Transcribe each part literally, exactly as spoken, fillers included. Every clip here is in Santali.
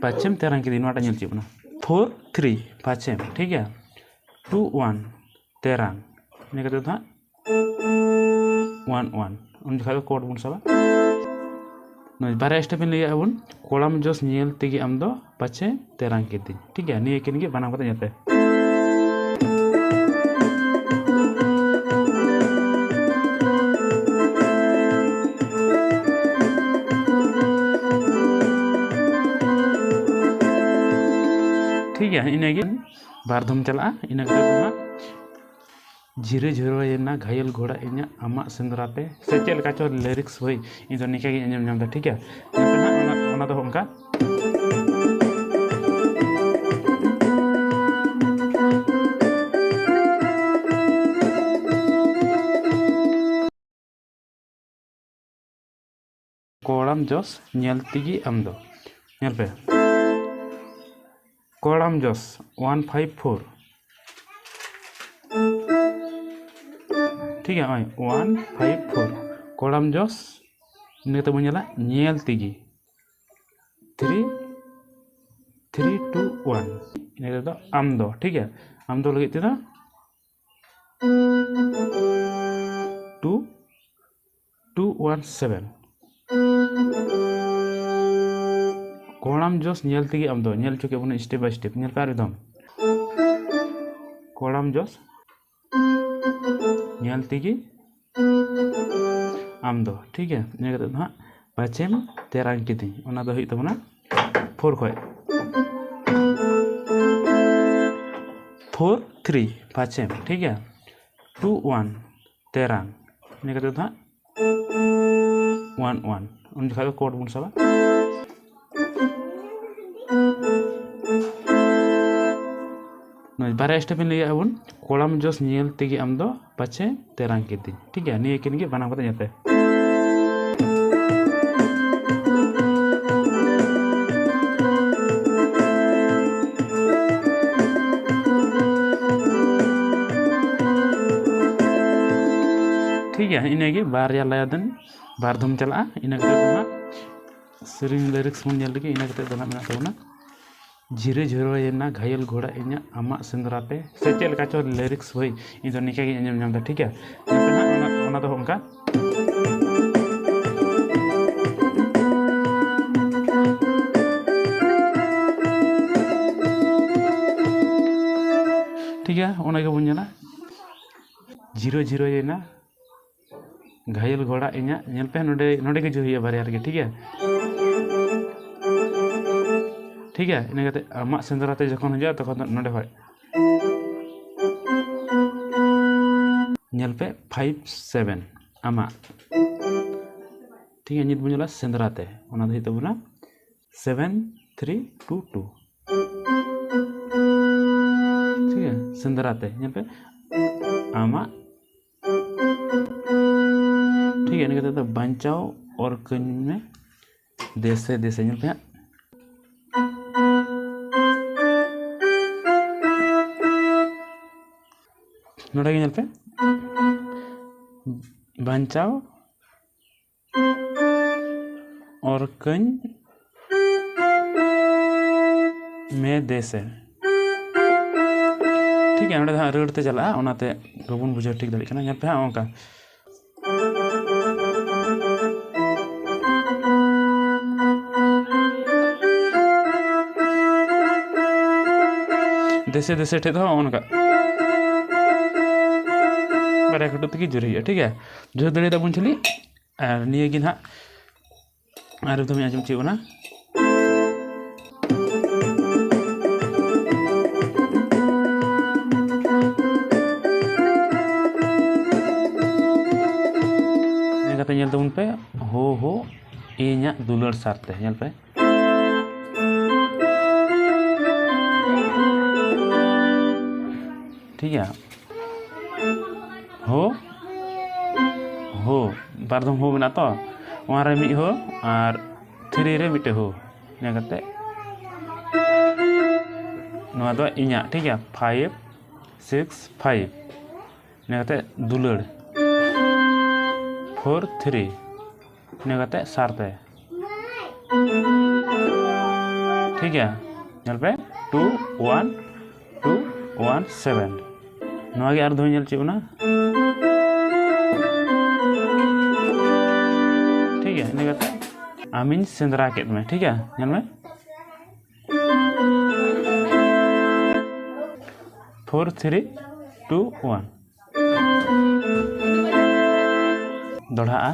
ᱯᱟᱪᱮᱢ ᱛᱮᱨᱟᱝ ᱠᱤᱫᱤᱧ, ᱱᱚᱣᱟᱴᱟᱜ ᱧᱮᱞ ᱦᱚᱪᱚᱭᱮᱫ ᱵᱚᱱᱟ᱾ ᱯᱷᱳᱨ ᱛᱷᱨᱤ ᱯᱟᱪᱮᱢ, ᱴᱷᱤᱠ ᱜᱮᱭᱟ, ᱴᱩ ᱳᱣᱟᱱ ᱛᱮᱨᱟᱝ, ᱤᱱᱟᱹ ᱠᱟᱛᱮ ᱫᱚ ᱦᱟᱸᱜ ᱳᱣᱟᱱ ᱳᱣᱟᱱ, ᱩᱱ ᱡᱚᱠᱷᱟᱡ ᱫᱚ ᱠᱚᱨᱰ ᱵᱚᱱ ᱥᱟᱵᱟ᱾ ᱱᱚᱜᱼᱚᱭ ᱵᱟᱨᱭᱟ ᱥᱴᱮᱯ ᱤᱧ ᱞᱟᱹᱭᱟᱫ ᱵᱚᱱ, ᱠᱚᱲᱟᱢ ᱡᱚᱥ ᱧᱮᱞ ᱛᱮᱜᱮ ᱟᱢ ᱫᱚ ᱯᱟᱪᱮ ᱛᱮᱨᱟᱝ ᱠᱤᱫᱤᱧ, ᱴᱷᱤᱠ ᱜᱮᱭᱟ᱾ ᱱᱤᱭᱟᱹ ᱠᱤᱱ ᱜᱮ ᱵᱟᱱᱟᱢ ᱠᱟᱛᱮ ᱧᱮᱞ ᱯᱮ᱾ ᱴᱷᱤᱠ ᱜᱮᱭᱟ, ᱤᱱᱟᱹᱜᱮ ᱵᱟᱨ ᱫᱷᱚᱢ ᱪᱟᱞᱟᱜᱼᱟ᱾ ᱤᱱᱟᱹ ᱠᱟᱛᱮ ᱫᱚ ᱦᱟᱸᱜ ᱡᱷᱤᱨᱟᱹ ᱡᱷᱩᱨᱟᱹᱭᱮᱱᱟ ᱜᱷᱟᱭᱮᱞ ᱜᱷᱚᱲᱟ ᱤᱧᱟᱹᱜ ᱟᱢᱟᱜ ᱥᱮᱸᱫᱽᱨᱟ ᱛᱮ, ᱥᱮ ᱪᱮᱫ ᱞᱮᱠᱟ ᱪᱚ ᱞᱤᱨᱤᱠᱥ ᱦᱳᱭ, ᱤᱧ ᱫᱚ ᱱᱤᱝᱠᱟᱹ ᱜᱤᱧ ᱟᱸᱡᱚᱢ ᱧᱟᱢ ᱮᱫᱟ, ᱴᱷᱤᱠ ᱜᱮᱭᱟ᱾ ᱢᱮᱱᱠᱷᱟᱱ ᱦᱟᱸᱜ ᱚᱱᱟ, ᱚᱱᱟ ᱫᱚ ᱚᱱᱠᱟ᱾ ᱠᱚᱲᱟᱢ ᱡᱚᱥ ᱧᱮᱞ ᱛᱮᱜᱮ ᱟᱢ ᱫᱚ, ᱧᱮᱞ ᱯᱮ, ᱠᱚᱲᱟᱢ ᱡᱚᱥ ᱳᱣᱟᱱ ᱯᱷᱟᱭᱤᱵᱷ ᱯᱷᱳᱨ, ᱴᱷᱤᱠ ᱜᱮᱭᱟ, ᱱᱚᱜᱼᱚᱭ ᱳᱣᱟᱱ ᱯᱷᱟᱭᱤᱵᱷ ᱯᱷᱳᱨ, ᱠᱚᱲᱟᱢ ᱡᱚᱥ, ᱤᱱᱟᱹ ᱠᱟᱛᱮ ᱵᱚᱱ ᱧᱮᱞᱟ ᱧᱮᱞ ᱛᱮᱜᱮ, ᱛᱷᱨᱤ ᱛᱷᱨᱤ ᱴᱩ ᱳᱣᱟᱱ, ᱤᱱᱟᱹ ᱠᱟᱛᱮ ᱫᱚ ᱟᱢ ᱫᱚ, ᱴᱷᱤᱠ ᱜᱮᱭᱟ, ᱟᱢ ᱫᱚ ᱞᱟᱹᱜᱤᱫ ᱛᱮᱫᱚ ᱴᱩ ᱴᱩ ᱳᱣᱟᱱ ᱥᱮᱵᱷᱮᱱ᱾ ᱠᱚᱲᱟᱢ ᱡᱚᱥ ᱧᱮᱞ ᱛᱮᱜᱮ ᱟᱢ ᱫᱚ, ᱧᱮᱞ ᱦᱚᱪᱚ ᱠᱮᱫ ᱵᱚᱱᱟ step by step, ᱧᱮᱞ ᱯᱮ ᱟᱨ ᱢᱤᱫ ᱫᱷᱟᱣ᱾ ᱠᱚᱲᱟᱢ ᱡᱚᱥ ᱧᱮᱞ ᱛᱮᱜᱮ ᱟᱢ ᱫᱚ, ᱴᱷᱤᱠ ᱜᱮᱭᱟ᱾ ᱤᱱᱟᱹ ᱠᱟᱛᱮ ᱫᱚ ᱦᱟᱸᱜ ᱯᱟᱪᱮᱢ ᱛᱮᱨᱟᱝ ᱠᱤᱫᱤᱧ, ᱚᱱᱟ ᱫᱚ ᱦᱩᱭᱩᱜ ᱛᱟᱵᱚᱱᱟ ᱯᱷᱳᱨ ᱠᱷᱚᱡ, ᱯᱷᱳᱨ ᱛᱷᱨᱤ ᱯᱟᱪᱮᱢ, ᱴᱷᱤᱠ ᱜᱮᱭᱟ, ᱴᱩ ᱳᱣᱟᱱ ᱛᱮᱨᱟᱝ, ᱤᱱᱟᱹ ᱠᱟᱛᱮ ᱫᱚ ᱦᱟᱸᱜ ᱳᱣᱟᱱ ᱳᱣᱟᱱ, ᱩᱱ ᱡᱚᱠᱷᱟᱡ ᱫᱚ ᱠᱚᱨᱰ ᱵᱚᱱ ᱥᱟᱵᱟ᱾ ᱱᱚᱜᱼᱚᱭ ᱵᱟᱨᱭᱟ ᱥᱴᱮᱯ ᱤᱧ ᱞᱟᱹᱭᱟᱫ ᱵᱚᱱ, ᱠᱚᱲᱟᱢ ᱡᱚᱥ ᱧᱮᱞ ᱛᱮᱜᱮ ᱟᱢ ᱫᱚ ᱯᱟᱪᱮ ᱛᱮᱨᱟᱝ ᱠᱤᱫᱤᱧ, ᱴᱷᱤᱠ ᱜᱮᱭᱟ᱾ ᱱᱤᱭᱟᱹ ᱠᱤᱱ ᱜᱮ ᱵᱟᱱᱟᱢ ᱠᱟᱛᱮ ᱧᱮᱞ ᱯᱮ᱾ ᱴᱷᱤᱠ ᱜᱮᱭᱟ, ᱤᱱᱟᱹᱜᱮ ᱵᱟᱨᱭᱟ ᱞᱟᱭᱟ ᱫᱮᱱ ᱵᱟᱨ ᱫᱷᱚᱢ ᱪᱟᱞᱟᱜᱼᱟ, ᱤᱱᱟᱹ ᱠᱟᱛᱮ ᱫᱚ ᱦᱟᱸᱜ ᱥᱮᱨᱮᱧ ᱞᱤᱨᱤᱠᱥ ᱵᱚᱱ ᱧᱮᱞ ᱞᱮᱜᱮ, ᱤᱱᱟᱹ ᱠᱟᱛᱮ ᱫᱚ ᱱᱟᱜ ᱢᱮᱱᱟᱜ ᱛᱟᱵᱚᱱᱟ ᱡᱷᱤᱨᱟᱹ ᱡᱷᱤᱨᱟᱹᱭᱮᱱᱟ ᱜᱷᱟᱭᱮᱞ ᱜᱷᱚᱲᱟ ᱤᱧᱟᱹᱜ ᱟᱢᱟᱜ ᱥᱮᱸᱫᱽᱨᱟ ᱛᱮ, ᱥᱮ ᱪᱮᱫ ᱞᱮᱠᱟ ᱪᱚ ᱞᱤᱨᱤᱠᱥ ᱦᱳᱭ, ᱤᱧ ᱫᱚ ᱱᱤᱝᱠᱟ ᱜᱤᱧ ᱟᱸᱡᱚᱢ ᱧᱟᱢ ᱮᱫᱟ, ᱴᱷᱤᱠ ᱜᱮᱭᱟ᱾ ᱧᱮᱞ ᱯᱮ ᱱᱟᱜ, ᱚᱱᱟ, ᱚᱱᱟ ᱫᱚ ᱚᱱᱠᱟ᱾ ᱴᱷᱤᱠ ᱜᱮᱭᱟ, ᱚᱱᱟ ᱜᱮᱵᱚᱱ ᱧᱮᱞᱟ᱾ ᱡᱷᱤᱨᱟᱹ ᱡᱷᱤᱨᱟᱹᱭᱮᱱᱟ ᱜᱷᱟᱭᱮᱞ ᱜᱷᱚᱲᱟ ᱤᱧᱟᱹᱜ, ᱧᱮᱞ ᱯᱮ ᱱᱚᱰᱮ, ᱱᱚᱰᱮ ᱜᱮ ᱡᱩᱦᱤᱭᱟ ᱵᱟᱨᱭᱟ ᱨᱮᱜᱮ, ᱴᱷᱤᱠ ᱜᱮᱭᱟ᱾ ᱴᱷᱤᱠ ᱜᱮᱭᱟ, ᱤᱱᱟᱹ ᱠᱟᱛᱮ ᱟᱢᱟᱜ ᱥᱮᱸᱫᱽᱨᱟ ᱛᱮ ᱡᱚᱠᱷᱚᱱ ᱦᱤᱡᱩᱜᱼᱟ, ᱛᱚᱠᱷᱚᱱ ᱫᱚ ᱱᱚᱰᱮ ᱠᱷᱚᱡ ᱧᱮᱞ ᱯᱮ ᱯᱷᱟᱭᱤᱵᱷ ᱥᱮᱵᱷᱮᱱ ᱟᱢᱟᱜ, ᱴᱷᱤᱠ ᱜᱮᱭᱟ᱾ ᱱᱤᱛ ᱵᱚᱱ ᱧᱮᱞᱟ ᱥᱮᱸᱫᱽᱨᱟ ᱛᱮ, ᱚᱱᱟ ᱫᱚ ᱦᱩᱭᱩᱜ ᱛᱟᱵᱚᱱᱟ ᱥᱮᱵᱷᱮᱱ ᱛᱷᱨᱤ ᱴᱩ ᱴᱩ᱾ ᱴᱷᱤᱠ ᱜᱮᱭᱟ, ᱥᱮᱸᱫᱽᱨᱟ ᱛᱮ ᱧᱮᱞ ᱯᱮ ᱟᱢᱟᱜ, ᱴᱷᱤᱠ ᱜᱮᱭᱟ᱾ ᱤᱱᱟᱹ ᱠᱟᱛᱮ ᱫᱚ ᱵᱟᱧᱪᱟᱣ ᱚᱨ ᱠᱟᱹᱧ ᱢᱮ ᱫᱮᱥᱮ ᱫᱮᱥᱮ, ᱧᱮᱞ ᱯᱮ ᱦᱟᱸᱜ᱾ ᱱᱚᱰᱮ ᱜᱮ ᱧᱮᱞ ᱯᱮ, ᱵᱟᱧᱪᱟᱣ ᱚᱨ ᱠᱟᱹᱧ ᱢᱮ ᱫᱮᱥᱮ᱾ ᱴᱷᱤᱠ ᱜᱮᱭᱟ, ᱱᱚᱰᱮ ᱫᱚ ᱦᱟᱸᱜ ᱨᱟᱹᱲ ᱛᱮ ᱪᱟᱞᱟᱜᱼᱟ, ᱚᱱᱟᱛᱮ ᱵᱟᱵᱚᱱ ᱵᱩᱡᱷᱟᱹᱣ ᱴᱷᱤᱠ ᱫᱟᱲᱮᱭᱟᱜ ᱠᱟᱱᱟ᱾ ᱧᱮᱞ ᱯᱮ ᱦᱟᱸᱜ ᱚᱱᱠᱟ᱾ ᱫᱮᱥᱮ ᱫᱮᱥᱮ ᱴᱷᱮᱡ ᱫᱚ ᱦᱚᱸᱜᱼᱚ ᱱᱚᱝᱠᱟ ᱵᱟᱨᱭᱟ ᱠᱟᱹᱴᱩᱵ ᱛᱮᱜᱮ ᱡᱳᱨ ᱦᱩᱭᱩᱜᱼᱟ, ᱴᱷᱤᱠ ᱜᱮᱭᱟ᱾ ᱡᱳᱨ ᱫᱟᱲᱮᱭᱟᱫᱟ ᱵᱚᱱ ᱪᱷᱟᱹᱞᱤ᱾ ᱟᱨ ᱱᱤᱭᱟᱹ ᱜᱮ ᱱᱟᱦᱟᱜ ᱟᱨ ᱮᱠᱫᱚᱢ ᱟᱸᱡᱚᱢ ᱦᱚᱪᱚᱭᱮᱫ ᱵᱚᱱᱟ᱾ ᱱᱤᱭᱟᱹ ᱠᱟᱛᱮ ᱧᱮᱞ ᱛᱟᱵᱚᱱ ᱯᱮ, ᱦᱳ ᱦᱳ ᱤᱧᱟᱹᱜ ᱫᱩᱞᱟᱹᱲ ᱥᱟᱨᱛᱮ, ᱧᱮᱞ ᱯᱮ᱾ ᱴᱷᱤᱠ ᱜᱮᱭᱟ, ᱦᱳ ᱦᱳ, ᱵᱟᱨ ᱫᱷᱚᱢ ᱦᱳ ᱢᱮᱱᱟᱜᱼᱟ ᱛᱚ, ᱚᱱᱟ ᱨᱮ ᱢᱤᱫ ᱦᱳ ᱟᱨ ᱛᱷᱨᱤ ᱨᱮ ᱢᱤᱫᱴᱮᱡ ᱦᱳ᱾ ᱤᱱᱟᱹ ᱠᱟᱛᱮ ᱱᱚᱣᱟ ᱫᱚ ᱤᱧᱟᱹᱜ, ᱴᱷᱤᱠ ᱜᱮᱭᱟ, ᱯᱷᱟᱭᱤᱵᱷ ᱥᱤᱠᱥ ᱯᱷᱟᱭᱤᱵᱷ᱾ ᱤᱱᱟᱹ ᱠᱟᱛᱮ ᱫᱩᱞᱟᱹᱲ, ᱯᱷᱳᱨ ᱛᱷᱨᱤ᱾ ᱤᱱᱟᱹ ᱠᱟᱛᱮ ᱥᱟᱨᱛᱮ᱾ ᱴᱷᱤᱠ ᱜᱮᱭᱟ, ᱧᱮᱞ ᱯᱮ, two one two one seven᱾ ᱱᱚᱣᱟ ᱜᱮ ᱟᱨ ᱫᱷᱟᱣ ᱧᱮᱞ ᱦᱚᱪᱚᱭᱮᱫ ᱵᱚᱱᱟ᱾ ᱴᱷᱤᱠ ᱜᱮᱭᱟ, ᱤᱱᱟᱹ ᱠᱟᱛᱮ ᱟᱢᱤᱧ ᱥᱮᱸᱫᱽᱨᱟ ᱠᱮᱫ ᱢᱮ᱾ ᱴᱷᱤᱠ ᱜᱮᱭᱟ, ᱧᱮᱞ ᱢᱮ, four three two one᱾ ᱫᱚᱦᱲᱟᱜᱼᱟ᱾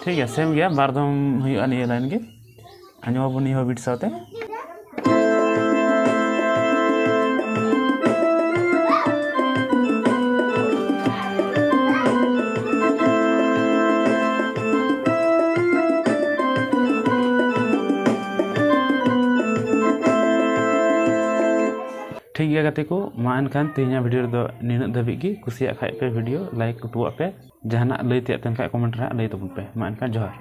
ᱴᱷᱤᱠ ᱜᱮᱭᱟ, ᱥᱮᱢ ᱜᱮᱭᱟ, ᱵᱟᱨ ᱫᱚᱢ ᱦᱩᱭᱩᱜᱼᱟ ᱱᱤᱭᱟᱹ ᱞᱟᱭᱤᱱ ᱜᱮ᱾ ᱟᱸᱡᱚᱢ ᱟᱵᱚᱱ ᱱᱤᱭᱟᱹ ᱦᱚᱸ ᱵᱤᱴ ᱥᱟᱶᱛᱮ᱾ ᱴᱷᱤᱠ ᱜᱮᱭᱟ ᱜᱟᱛᱮ ᱠᱚ, ᱢᱟ ᱮᱱᱠᱷᱟᱱ ᱛᱮᱦᱮᱧᱟᱜ ᱵᱷᱤᱰᱤᱭᱳ ᱨᱮᱫᱚ ᱱᱤᱱᱟᱹᱜ ᱫᱷᱟᱹᱵᱤᱡ ᱜᱮ᱾ ᱠᱩᱥᱤᱭᱟᱜ ᱠᱷᱟᱡ ᱯᱮ ᱵᱷᱤᱰᱤᱭᱳ ᱞᱟᱭᱤᱠ ᱦᱚᱴᱚᱣᱟᱜ ᱯᱮ, ᱡᱟᱦᱟᱱᱟᱜ ᱞᱟᱹᱭ ᱛᱮᱭᱟᱜ ᱛᱟᱦᱮᱱ ᱠᱷᱟᱡ ᱠᱚᱢᱮᱱᱴ ᱨᱮ ᱦᱟᱸᱜ ᱞᱟᱹᱭ ᱛᱟᱵᱚᱱ ᱯᱮ᱾ ᱢᱟ ᱮᱱᱠᱷᱟᱱ ᱡᱚᱦᱟᱨ᱾